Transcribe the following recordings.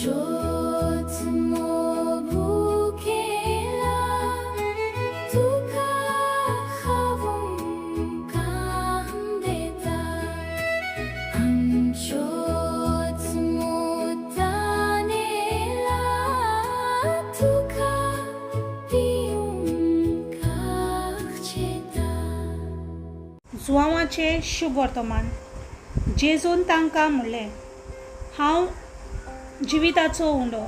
शोत्स्मो भुकेला तुका खावंक दिता. आमचोच तानेला तुका पिवंक चेता. जुआंवाचें शुभवर्तमान. जेजून तांकां म्हणलें, हांव जिविताचो उंडो.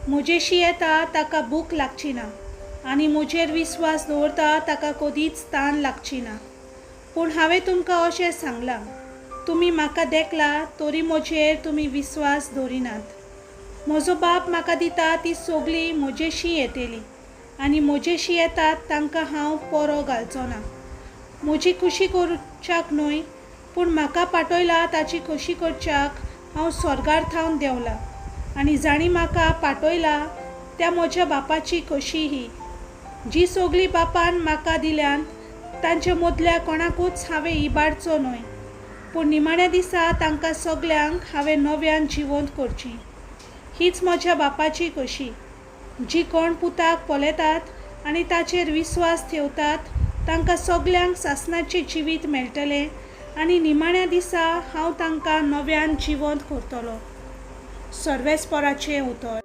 म्हजेशी येता ताका भूक लागची ना आनी म्हजेर विस्वास दवरता ताका कदीच तान लागची ना. पूण हांवें तुमकां अशें सांगलां, तुमी म्हाका देखला तरी म्हजेर तुमी विस्वास दवरिनात. म्हजो बाप म्हाका दिता ती सगळीं म्हजेशी येतली आनी म्हजेशी येतात तांकां हांव पोरो घालचो ना. म्हजी खुशी करच्याक न्हय, पूण म्हाका पाठयला ताची खोशी करच्याक हांव स्वर्गार थावन देंवलां आनी जांणी म्हाका पाठयला त्या म्हज्या बापाची खोशी ही. जी सगळीं बापान म्हाका दिल्यांत तांचे मदल्या कोणाकूच हांवें इबाडचो न्हय, पूण निमाण्या दिसा तांकां सगल्यांक हांवें नव्यान जिवंत करची. हीच म्हज्या बापाची खोशी. जी कोण पुताक पळयतात आनी ताचेर विस्वास ठेवतात तांकां सगल्यांक सासणाचें जिवीत मेळटलें आनी निमाण्या दिसा हांव तांकां नव्यान जिवंत करतलो. सर्वेस्पराचें उतर.